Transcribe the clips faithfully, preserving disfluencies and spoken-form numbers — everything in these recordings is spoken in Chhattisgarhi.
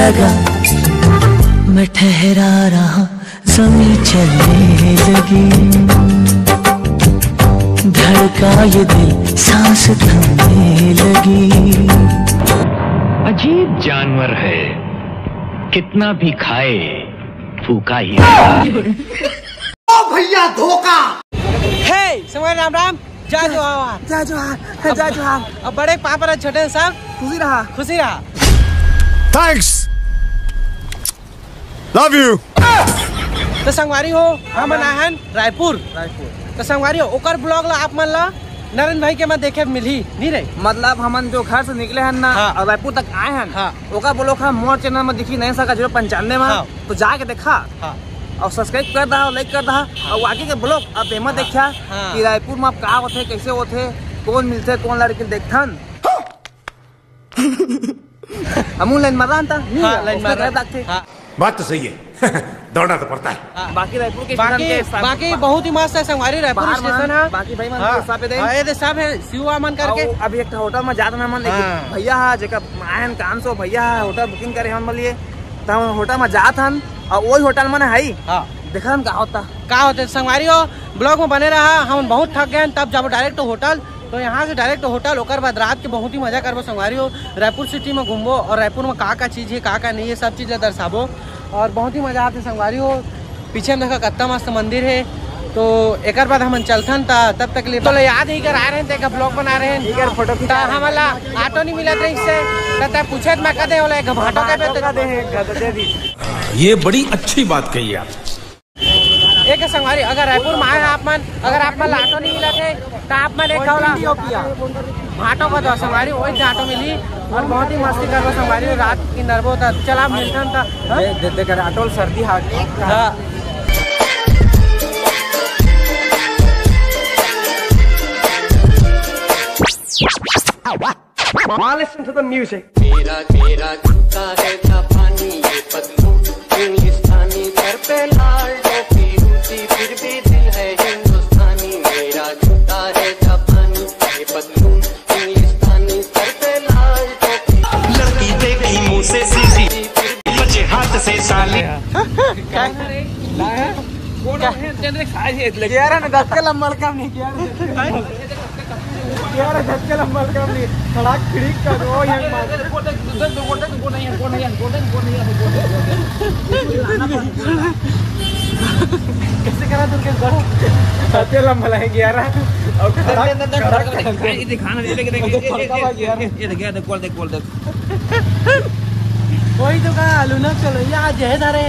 लगा, मैं ठहरा रहा, जमीं चलने लगी, धड़का ये दिल, सांस थमने लगी। अजीब जानवर है, कितना भी खाए, फूका ही। ओ भैया, धोखा। हे संगवारी, राम राम, जय जोहार। जय जोहार, जय जोहार। अब बड़े पाँव परत, छोटे साहब। खुशी रहा। खुशी रहा। Thanks, love you। तो संगवारी हो, हमन आए हन रायपुर। रायपुर। तो संगवारी हो, ओकर vlog ला आप मन ला नरेंद्र भाई के म देखे मिलही, नहीं रे? मतलब हमन जो घर से निकले हन ना, हाँ। और रायपुर तक आए हन, हाँ। ओकर vlog ह मोर channel म दिखही, नयन सरकार जीरो पंचानवे म। हाँ। तो जाके देखा। हाँ। और subscribe कर दहा, like कर दहा, और आगे के vlog अब एमा हाँ। देखा हाँ। कि रायपुर म अब का होथे, कैसे होथे, कौन मिलथे, कौन लड़की देखथन। हमू line मारन त, नहीं हाँ, है, line उसमें मारन। घर तक थे। हाँ। बात तो सही है। दौड़ना तो पड़ता है। हाँ। बाकी रायपुर के बाकी, station के साथ बाकी बा-, बहुत ही मस्त है संगवारी, रायपुर बाहर station मन, है। बाकी भाई मन हाँ। के साथ दे। हाँ, ये दे सब है, शिवा मन करके। और अभी एक ठो होटल में जात हन हमन, एक हाँ। भैया है, जेकर आयन काम से भैया है, होटल booking करे हमन लिए। त हम होटल में जात हन, और वही होटल में है। हाँ। देखा हम का होता। का होते संगवारी हो, vlog में बने रहा। हम बहुत थक गए हैं, तब जाबो direct होटल। तो यहाँ से direct होटल, ओकर बाद रात के बहुत ही मजा करबो संगवारी हो। रायपुर city में घूमबो और रायपुर में का का चीज है, का का नहीं है, सब चीज ला दर्शाबो और बहुत ही मजा आते संगवारी हो। पीछे में देखा कत्ता मस्त मंदिर है। तो एकर बाद हमन चलथन, त तब तक ले तो ले याद ही कर आ रहे हैं, तेका vlog बना रहे हैं। ठीक है, photo खिंचा त रहे हैं। हमला auto नहीं मिलत रही से, त तै पूछे त मैं कदे होला एक भाटो के पे तो का दे है, का दे दी। ये बड़ी अच्छी बात कही आप। एक संगवारी, अगर रायपुर में आए हैं आप मन, अगर आप मन ला auto नहीं मिलत है, त आप मन एक ठो ला भाटो का दो संगवारी, वही से auto मिली और बहुत ही मस्ती करबो संगवारी। रात किंदरबो त चला मिलथन त, हाँ? दे, दे, देकर auto सर्दी हाथ। हाँ। Now listen to the music। मेरा मेरा जूता है जापानी, ये पतलून हिंदुस्तानी, सर पे लाल टोपी रूसी, फिर भी दिल है हिंदुस्तानी। मेरा जूता है जापानी, ये पतलून हिंदुस्तानी, सर पे लाल टोपी। लड़की देखी मुंह से सीधी, बचे हाथ से साली। क्या है? कौन है? तेरे साइज है, लगे यार, ना दस के लंबा काम नहीं किया। यार, धक्के लंबा काम नहीं, खड़ाक खिड़ीक का दो, यहाँ मार। कैसे करा तुमके गो? धक्के लंबा लाएंगे यार। और खड़ाक, खड़ाक, खड़ाक। ये दिखाना, ये देख, ये देख, ये देख, ये देख, ये देख, ये देख, बोल देख, बोल देख। वही तो कहा, आलू ना चलो, ये आज है सारे।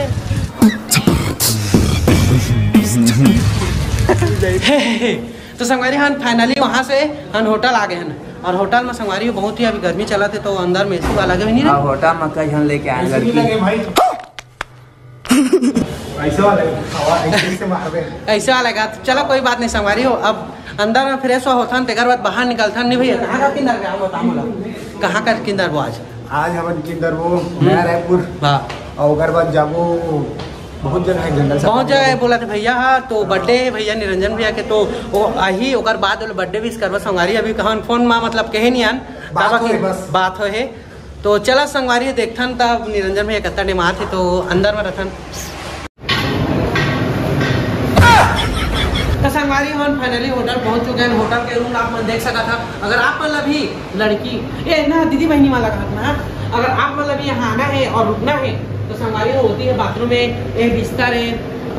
तो संगवारी, हम finally वहाँ से हम होटल आ गए हैं। और होटल में संगवारी बहुत ही अभी गर्मी चलत है, तो अंदर में AC वाला लगे भी नहीं हाँ, रहे। होटल में कई हम लेके आए AC लड़की। लगे भाई। ऐसे वाला है, हवा ऐसे, ऐसे मार रहे हैं। ऐसे वाला का, चलो कोई बात नहीं संगवारी हो। अब अंदर में fresh होथन, तेकर बाद बाहर निकलथन। नहीं भैया, कहाँ का किंदरबो, बताओ मोला, कहाँ का किंदरबो आज? आज हमन किंदरबो नया रायपुर। हाँ। और ओकर बाद जाबो बहुत जगह है, जंगल बहुत सफारी जगह है जाबो। बोला थे भैया, हाँ, तो birthday है भैया निरंजन भैया के, तो वो आही, ओकर बाद ओला birthday wish करबा संगवारी। अभी कहाँ phone में मतलब कहे नहीं आन, बात तब होए कि बस। बात होए है। तो चला संगवारी देखथन तब निरंजन भैया कत्ता time आथे, तो अंदर में रथन। तो संगवारी, हम finally होटल पहुंच चुके हैं। होटल के room आप मन देख सकत हव। अगर आप मन ला भी लड़की, ए ना, दीदी बहनी वाला कहा था ना, अगर आप मन ला भी यहाँ आना है और रुकना है तो संगवारी होती है, bathroom है, एक बिस्तर है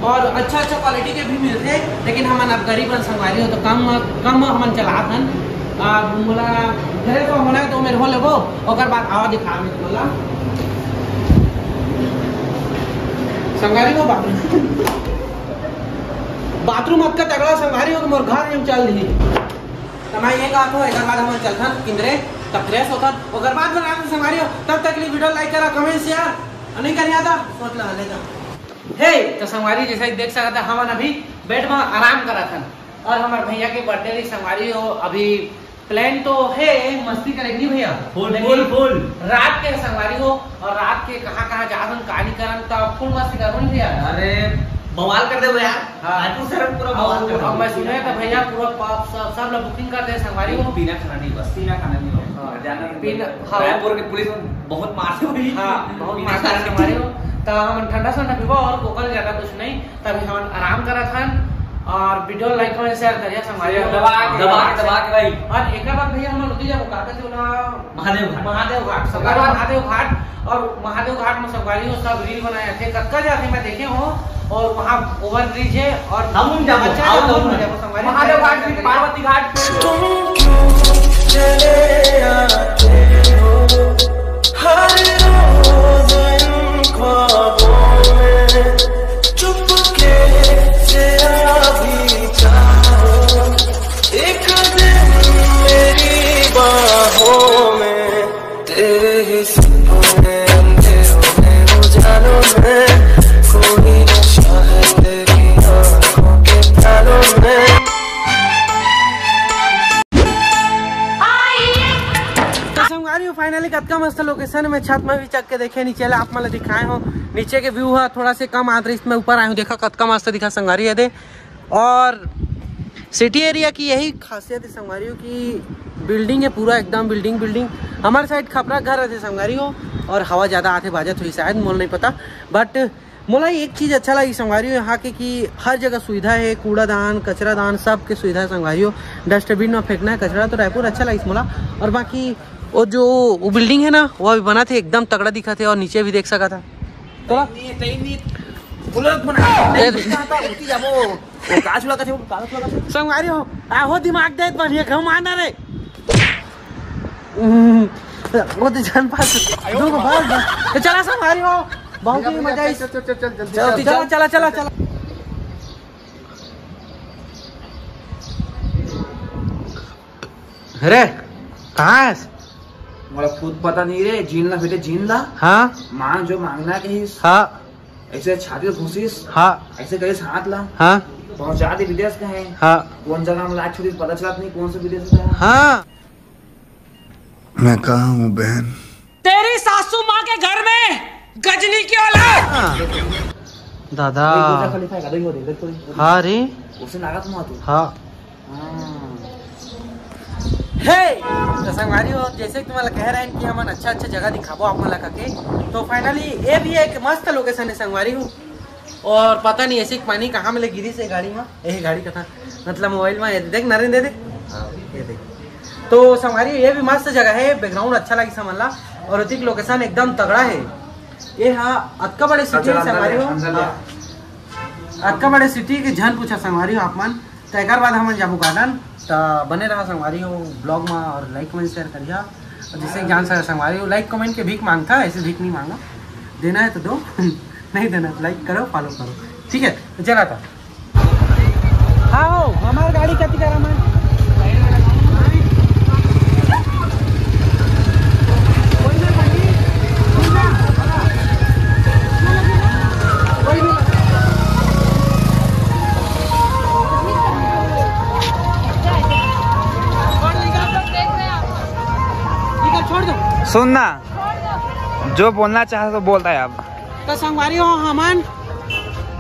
और अच्छा अच्छा quality के भी मिलते हैं। लेकिन हमन अब गरीब हन संगवारी हो, तो कम कम हमन चलात हन। अब मोला घरे तो होना है तो मेरे हो लेबो, ओकर बाद आवा दिखा मैं मोला। संगवारी हो, bathroom, bathroom अतका तगड़ा संगवारी हो कि मोर घर में चल दिही। त मैं ये कहत हो, एकर बाद हमन चलथन किंदरे, तब fresh होथन, ओकर बाद में रात में संगवारी हो। तब तक के लिए video like करा, comment, share, और नहीं करिया था, सोच ला, ले जा। हे, तो संगवारी जैसा कि देख सकत हव, हमन अभी bed में आराम करत हन और हमर भैया के birthday रही संगवारी हो। अभी plan तो है मस्ती करे के नहीं भैया, full, लेकिन full, full। रात के संगवारी हो और रात के कहाँ कहाँ जात हन, का नहीं करन, तो full मस्ती करबो नहीं भैया। अरे बवाल कर देबो यार। हाँ। रायपुर शहर पूरा बवाल कर देबो। अब मैं सुने तो भैया पूरा पाप सब, सब लोग बुकिंग कर दे संगवारी हो। पीना खाना नहीं बस। पीना खाना नहीं बस। हाँ। जाना नहीं। पीना, हाँ। रायपुर के पुलिस में बहुत मारते हुई। हाँ, बहुत पीना मारते खाना संगवारी हो। तो हम ठंडा ठंडा पीबो और कोकल ज्यादा कुछ नहीं। तभी हम आराम करत हन और वीडियो लाइक कमेंट शेयर करिए संगवारी हो। दबा के, दबा के, दबा के भाई। और एक बात भैया हम लोग जाबो का कहते हो ना महादेव घाट। महादेव घाट, संगवारी महादेव घाट। और महादेव घाट में संगवारी हो सब रील बनाए थे, कतका जाथे मैं देखे हो। और वहाँ ओवर ब्रिज है और हम जाबो, अच्छा आओ है, तुम। हम जाबो संगवारी। महादेव घाट भी पार्वती घाट पे। तुम क्यों चले आते हो हर रोज इन ख्वाबों में, चुपके से आ भी जाओ एक दिन मेरी बाहों में। तेरे ही सपने अंधेरों में उजालों में, कोई नशा है तेरी आंखों के प्यालों में। तो संगवारी हो, finally कतका मस्त location में छत में भी चढ़ के देखे नीचे ला आप मन ला दिखाए हो। नीचे के view है थोड़ा से कम आत रहिस, मैं ऊपर आए हूँ, देखा कतका मस्त दिखा संगवारी है दे। और city area की यही खासियत है संगवारी हो कि building है पूरा एकदम building building। हमारे side खपरा घर रहते संगवारी हो और हवा ज़्यादा आते बाजत हुई शायद, मोला नहीं पता। But मोला एक चीज अच्छा लगी संगवारी हो यहाँ के कि हर जगह सुविधा है, कूड़ादान, कचरादान, सब के सुविधा है संगवारी हो। डस्टबिन में फेंकना है कचरा, तो रायपुर अच्छा लगी मोला। और बाकी वो जो वो बिल्डिंग है ना, वो अभी बना थे, एकदम तगड़ा दिखा थे। और नीचे भी देख सका था। तो नहीं, नहीं, नहीं। बोलो, बना। ए, नहीं, नहीं, नहीं, नहीं, वो काच लगा थे, वो काच लगा थे। संगवारी हो, आहो दिमाग दे, बढ़िया घुमाना रे। हम्म, वो तो जान पास, दो को बाल दो। तो चला संगवारी हो, बहुत ही मजा आई। चल, चल, चल, चल, जल्दी चल। चला, चला, चला, चला। अरे, कहाँ है? मोला खुद पता नहीं रे, जीन ला बेटे, जीन ला। हाँ। मांग जो मांगना कहिस। हाँ। ऐसे छाती घुसिस। हाँ। ऐसे करिस हाथ ला। हाँ। पहुंचा दे विदेश कहे। हाँ। कौन जगह में लाज छुड़ी पता चलत नहीं, कौन से विदेश का है। हाँ। मैं कहाँ हूँ बहन? तेरी सासू माँ के घर में गजनी की औलाद। दादा। एक बुर्ज खलीफा है, देख, देख तो। हाँ रे। उसे लागत मत हो। हाँ। हाँ। हे, तो संगवारी हो, जैसे कि तुम्हारा कह रहे हैं कि हमन अच्छा अच्छा जगह दिखाबो आप मन ला कके, तो finally ये भी एक मस्त location है संगवारी हो। और पता नहीं ऐसे पानी कहाँ में ले गिरी से गाड़ी में, यही गाड़ी का था, मतलब मोबाइल में, ये देख नरेंद्र, देख, ये देख। तो संगवारी ये भी मस्त जगह है, background अच्छा लगी समझ ला। और उतिक location एकदम तगड़ा है। ये हाँ, अतका बड़े city है संगवारी हो। अतका बड़े city के झन पूछा संगवारी हो आप मन। तो एक बाद हमन जाबो garden। तो बने रहा संगवारी हो vlog में और like comment share करिया। और जिससे जान सके संगवारी हो, like comment के भीख मांगता, ऐसे भीख नहीं मांगा, देना है तो दो। नहीं देना तो like करो, follow करो, ठीक है। तो चला था। हाँ हो, हमार गाड़ी कति करा मैं। सुन ना, जो बोलना चाहे तो बोलता है अब। तो संगवारी हो, हमन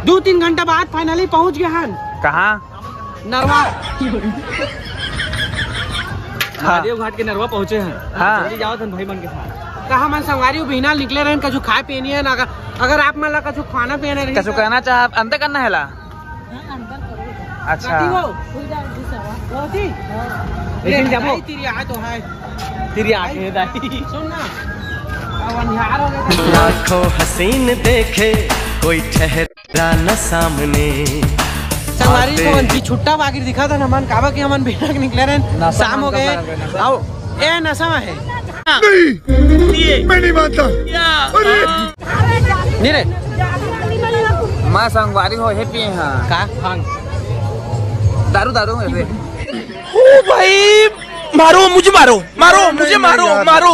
दो तीन घंटा बाद finally पहुंच गए हन। कहाँ? नरवा। हाँ। महादेव घाट के नरवा पहुंचे हैं। हाँ। जल्दी जाओ तुम भाई मन के साथ। तो हमन संगवारी हो बिहना निकले रहन, कछु खाए पिए नहीं है ना। अगर, अगर आप मन ला कछु खाना पीना रही कछु तो कहना चाह, अंत करना है ला? हाँ, अंदर करो। अच्छा। कथी हो? लेकिन जाबो। दाई, तेरी आ तो है। तेरी आ के दाई। सुन ना। अब अंधियार हो गया। लाखों हसीन देखे, कोई ठहरा न सामने। संगवारी हो, उनकी छुट्टा बागिर दिखा था ना मन, काबा कि हमन बेटा के निकले रहे, शाम हो गए। आओ, ए नशा में है। नहीं, मैं नहीं मानता। अरे। नहीं रे। मैं संगवारी हो, हे पिए हैं। का? भांग। दारू, दारू है रे। ओ भाई, मारो, मुझे मारो, मारो, नहीं, मुझे नहीं मारो, यार। मारो।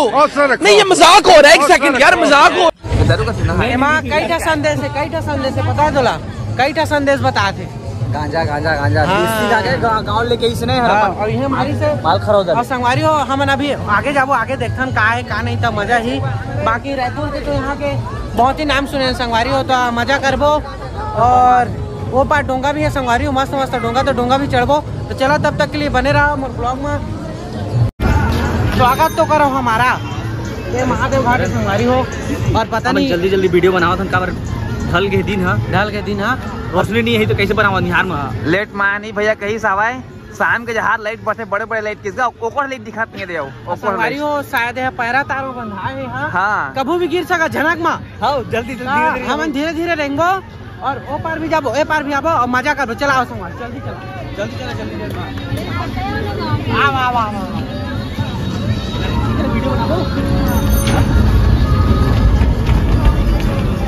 नहीं, ये मजाक हो रहा है, एक second यार, मजाक हो। दारू का सीन है। एमा कई ठा संदेश है, कई ठा संदेश है, बता दो ला। कई ठा संदेश बता थे। गांजा, गांजा, गांजा। हाँ। देसी गांजा, गांव, गांव लेके इसने हर हाँ, अपन। और ये हमारी से माल खराब हो जाता है। संगवारी हो, हमन अभी आगे जाबो, आगे देखथन का है, का नहीं, तो मजा ही। बाकी रायपुर के तो यहाँ के बहुत ही नाम सुने हैं संगवारी हो, तो मजा करबो। और वो पार डोंगा भी है संगवारी हो, मस्त मस्त डोंगा, तो डोंगा भी चढ़बो। तो चला, तब तक के लिए बने रहा मोर ब्लॉग में। स्वागत तो करो हमारा, ये महादेव घाट के संगवारी हो। और पता नहीं जल्दी जल्दी वीडियो बनावत हन, काबर ढल के दिन ह। ढल के दिन ह। रोशनी नहीं है तो कैसे बनावा निहार में? लेट मानी भैया कही सावाय, शाम के जहार लाइट बरथे, बड़े बड़े लाइट किसका ओकर लाइट दिखात नहीं दे। ओकर संगवारी लाइट हो, शायद है पैरा तारो बंधा है। हाँ। हाँ। कभू भी गिर सका झनक मा। हाँ, जल्दी जल्दी हाँ, धीरे धीरे। हमन धीरे धीरे रेंगो। और ओ पार भी जाबो, ए पार भी आबो और मजा करबो। चला आओ संगवारी, जल्दी चला, जल्दी चला, जल्दी चला। आवा, आवा, आवा, आवा। इधर वीडियो बना दो।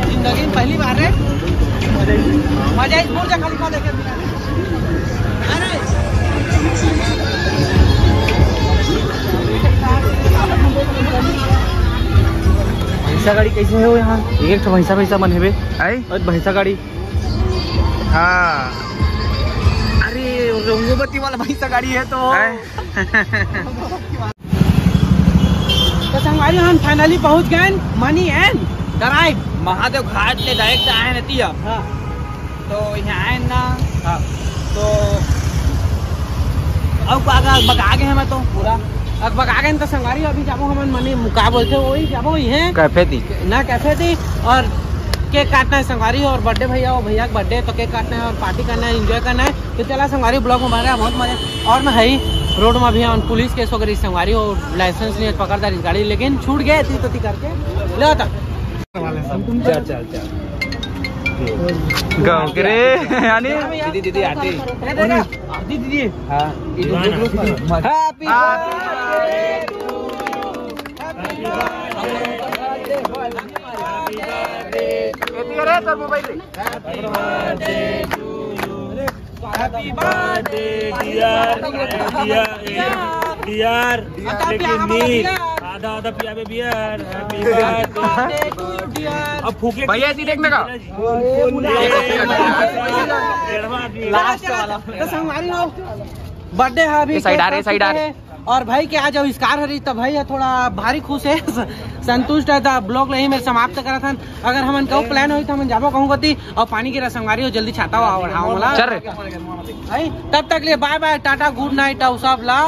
जिंदगी में पहली बार है। मजा इस बुर्ज खलीफा देखे। अरे। भैंसा गाड़ी कैसे है वो यहाँ? एक ठो भैंसा, भैंसा मन हेबे। आई? और भैंसा गाड़ी। हाँ। अरे, रंगोबती वाला भैंसा गाड़ी है तो। हैं? तो संगवारी, हम finally पहुंच गए मनी एंड ड्राइव। महादेव घाट ले डायरेक्ट आए नती अब। हाँ। तो यहाँ आए ना। हाँ। तो अब का, का बका गए हम तो पूरा। अब बका गए तो संगवारी, अभी जाबो हमन मनी, का बोलते, वही जाबो, वही है। कैफे थी। ना कैफे थी। और केक काटना है संगवारी, और बर्थडे भैया, वो भैया का बर्थडे, तो केक काटना है और पार्टी करना है, एंजॉय करना है। तो चला संगवारी, ब्लॉग में बन रहा है बहुत मजा। और मैं है ही रोड में अभी हम पुलिस केस वगैरह संगवारी, और लाइसेंस नहीं है, पकड़दार इस गाड़ी, लेकिन छूट गए थी तो थी करके ले होता। चल चल चल। गाँव के रे यानी। दीदी दीदी आती। दीदी दीदी। हाँ। Happy birthday to you। Happy birthday। ये तो रे तोर mobile. Happy birthday dear, dear, dear। लेकिन नी, आधा आधा पियाबे बियर। Happy birthday। अब फूके भैया, ऐसी देखने का। लास्ट वाला। तो संगवारी हो, बर्थडे है अभी, ये साइड आ रहे, साइड आ रहे। और भाई के आज आविष्कार हरी, तो भाई ह थोड़ा भारी खुश है। संतुष्ट है, तो ब्लॉग ल यही मेर समाप्त करत हन। अगर हमन कहूँ प्लान होई तो हमन जाबो कहूँ गति, और पानी गिरा संगवारी हो, जल्दी छाता हो ओढ़ाओ मोला। चल रे। भाई, तब तक लिए बाय बाय, टाटा, गुड नाइट, आओ सब ला।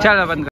चल बंद कर।